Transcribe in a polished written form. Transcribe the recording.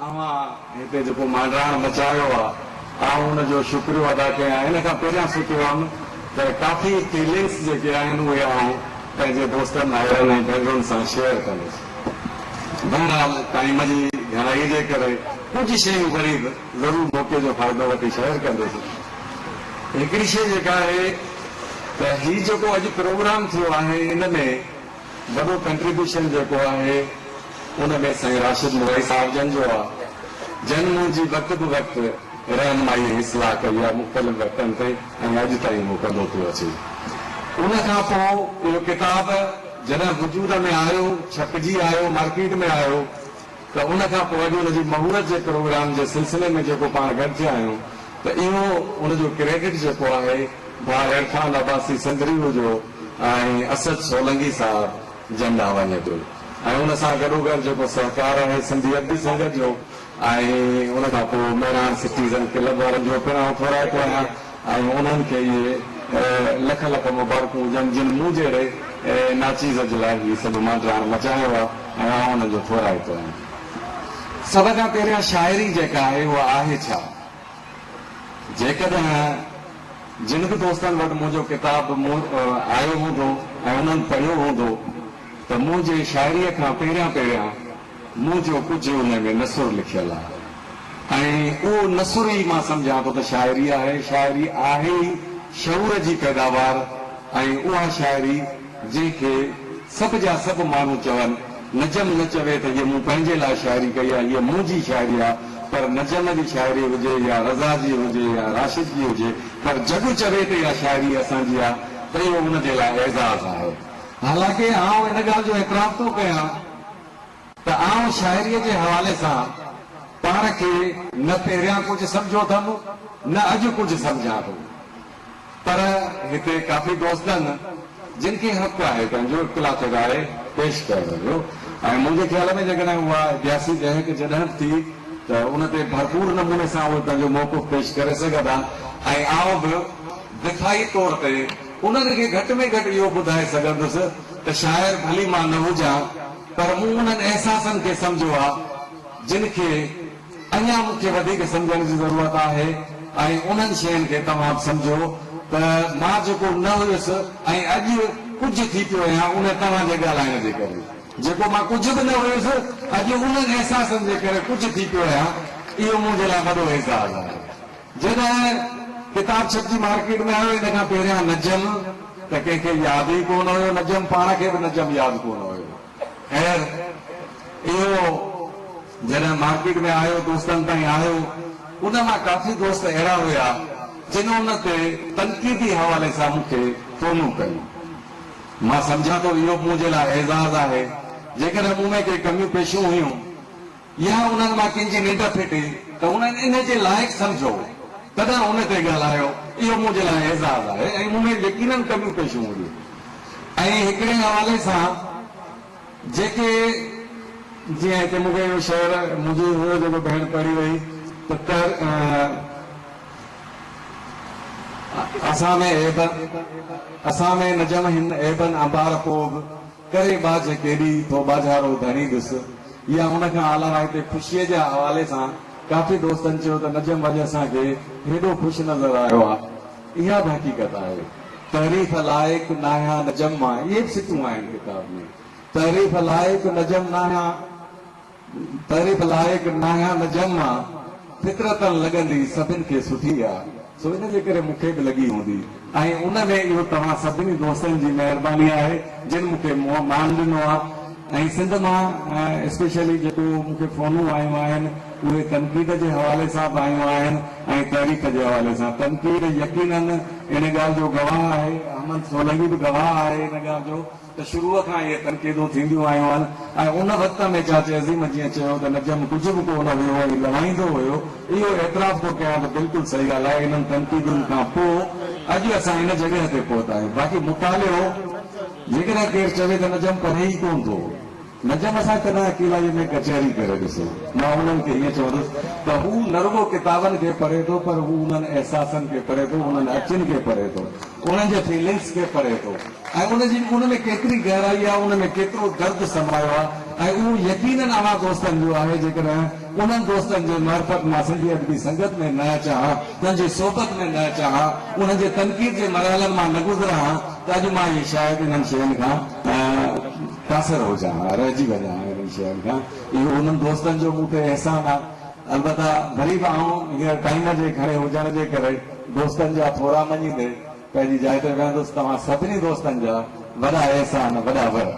اوهان هتي جيڪو مانڊاڻ مچايو آ، آئون ان جو شڪريو ادا ڪيان. ان کان پهريان سوچيو هئم ته ڪافي فيلنگس جيڪي آهن اهي آئون پنهنجي دوستن، ڀائرن ۽ ڀينرن سان شيئر ڪندس. بهرحال ٽائيم جي گهڻائي جي ڪري ڪجهه شيون وري به ضرور موقعي جو فائدو وٺي شيئر ڪندس. هڪڙي شيء جيڪا آهي ته هي جيڪو اڄ پروگرام ٿيو آهي ان ۾ وڏو ڪنٽريبيوشن جيڪو آهي ان ۾ سائين راشد مورائي صاحب جن جو آ جن منهنجي وقت به وقت رهنمائي ۽ اصلاح ڪئي آ مختلف وقتن تي ۽ اڄ تائين اهو ڪندو پيو اچي. ان کان پوء اهو ڪتاب جڏهن وجود ۾ آيو ڇپجي آيو مارڪيٽ ۾ آيو ته ان کان پوء اڄ ان جي مهورت جي پروگرام جي سلسلي ۾ جيڪو پاڻ گڏ ٿيا آهيون ته اهو ان جو ڪريڊٽ جيڪو آهي ڀاء عرفان عباسي سنڌريو جو ۽ اسد سولنگي صاحب جن ڏانهن وڃي پيو ۽ ان سان گڏوگڏ جيڪو سهڪار آهي سنڌي ادبي سنگت جو ۽ ان کان پوء مهراڻ سٽيزن ڪلب وارن جو پڻ آئون ٿورائتو آهيان ۽ انهن کي اهي لک لک مبارڪون هجن جن مون جهڙي ناچيز جي لاء هي سڀ مانڊراڻ مچايو آهي ۽ آئون انهن جو ٿورائتو آهيان. سڀ کان پهريان شاعري جيڪا آهي اها آهي ڇا؟ جيڪڏهن جن به دوستن وٽ منهنجو ڪتاب آيو هوندو ۽ انهن پڙهيو هوندو ته منهنجي شاعريء کان پهريان پهريان منهنجو ڪجهه ان ۾ نثر لکيل آهي ۽ اهو نثر ئي مان سمجهان ٿو ته شاعري آهي. شاعري آهي ئي شعور جي پيداوار ۽ اها شاعري جنهن کي سڀ جا سڀ ماڻهو چون، نجم نه چوي ته هيء مون پنهنجي لاء شاعري ڪئي آهي، هيء منهنجي شاعري آهي، پر نجم جي شاعري هجي يا رضا جي هجي يا راشد جي هجي، پر جڳ چوي ته اها شاعري اسان جي آهي ته اهو ان جي لاء اعزاز آهي. حالانڪه آئون ان ڳالهه جو اعتراف ٿو ڪيان ته آئون شاعريء جي حوالي سان پاڻ کي نه پهريان ڪجهه سمجهيو اٿم نه اڄ ڪجهه سمجهان ٿو. پر هتي ڪافي دوستن جن کي حق آهي پنهنجو اختلاف راء پيش ڪرڻ جو ۽ منهنجي خيال ۾ جيڪڏهن اها اڀياسي ويهڪ جڏهن به ٿي ته ان تي ڀرپور نموني سان اهي پنهنجو موقف پيش ڪري سگهندا ۽ آئون به دفاعي طور تي انهن کي گهٽ ۾ گهٽ اهو ٻڌائي سگهندس ته شاعر ڀلي مان نه هجان پر مون انهن احساسن کي سمجهيو آ جن کي اڃا مون کي وڌيڪ سمجهڻ جي ضرورت آهي ۽ انهن شين کي توهان به سمجهو ته مان جيڪو نه هيس ۽ اڄ ڪجهه ٿي پيو آهيان ان توهان جي ڳالهائڻ جي ڪري جيڪو مان ڪجهه به نه هيس اڄ انهن احساسن جي ڪري ڪجهه ٿي پيو آهيان اهو منهنجي لاء وڏو اعزاز آهي. جڏهن ڪتاب ڇپجي مارڪيٽ ۾ آيو ان کان پهريان نجم ته ڪنهن کي ياد ئي ڪونه هيو نجم پاڻ کي به نجم ياد ڪونه هيو. خير اهو جڏهن مارڪيٽ ۾ آيو دوستن تائين آيو ان مان ڪافي دوست اهڙا هيا جن ان تي تنقيدي حوالي سان مون کي فونون ڪيون. مان سمجهان ٿو اهو به منهنجي لاء اعزاز آهي جيڪڏهن مون ۾ ڪي ڪميون پيشيون هيون يا انهن مان ڪن جي ننڊ ڦٽي ته انهن ان جي لائق سمجهيو تڏهن ان تي ڳالهايو اهو منهنجي لاء اعزاز آهي ۽ مون ۾ يقينن ڪميون پيشيون هونديون. ۽ هڪڙي حوالي سان جيڪي جيئن هتي مون کي اهو شعر منهنجي هيو جيڪو ڀيڻ پڙهي وئي ته تر اسان ۾ عيب اسان ۾ نجم هن عيبن انبار پوء به ڪري ٻاجهه ڪيڏي ٿو ٻاجهارو ڌڻي ڏس يا ان کان علاوه هتي خوشيء جي حوالي سان ڪافي دوستن چيو ته نجم اڄ اسان کي هيڏو خوش نظر آيو آ اها به حقيقت آهي. تعريف لائق ناهيان نجم مان، اهي به سٽون آهن ڪتاب ۾. تعريف لائق نجم ناهيان، تعريف لائق ناهيان نجم مان، فطرتن لڳندي سڀن کي سٺي آ، سو ان جي ڪري مون کي به لڳي هوندي ۽ ان ۾ اهو توهان سڀني دوستن جي مهرباني آهي جن مون کي مان ڏنو آ. ۽ سنڌ مان اسپيشلي جيڪو مون کي فونون آيون آهن اهي تنقيد جي حوالي سان به آيون آهن ۽ تعريف جي حوالي سان. تنقيد يقينن ان ڳالهه جو گواهه آهي، احمد سولنگي به گواهه آهي ان ڳالهه جو ته شروع کان اهي تنقيدون ٿينديون آيون آهن ۽ ان وقت ۾ چاچي عظيم جيئن چيو ته نجم ڪجهه به ڪو نه هيو ۽ لوائيندو هيو اهو اعتراف ٿو ڪيان ته بلڪل صحيح ڳالهه آهي انهن تنقيدن کان پوء اڄ اسان ان جڳهه تي پهتا آهيون باقي مطالعو جيڪڏهن ڪير چوي ته نجم پڙهي ئي ڪونه ٿو، نجم سان ڪڏهن اڪيلائيء ۾ ڪچهري ڪري ڏسو. مان انهن کي ائين چوندس ته هو نه رڳو ڪتابن کي پڙهي ٿو پر هو انهن احساسن کي پڙهي ٿو، انهن اکين کي پڙهي ٿو، انهن جي فيلنگس کي پڙهي ٿو ۽ ان جي ان ۾ ڪيتري گهرائي آهي، ان ۾ ڪيترو درد سمايو آهي ۽ اهو يقينن اوهان دوستن جو آهي، جيڪڏهن انهن دوستن جي معرفت مان سنڌي ادبي سنگت ۾ نه اچان ها، تنهنجي صحبت ۾ نه اچان ها، انهن جي تنقيد جي مرحلن مان نه گذران ها ته اڄ مان اهي شايد انهن شين کان قاصر هجان ها، رهجي وڃان ها انهن شين کان. اهو انهن دوستن جو مون تي احسان آهي. البته وري به آئون هينئر ٽائيم جي گهڻي هجڻ جي ڪري دوستن جا ٿورا مڃيندي پنهنجي جاء تي ويهندس. توهان سڀني دوستن جا وڏا احسان، وڏا ور.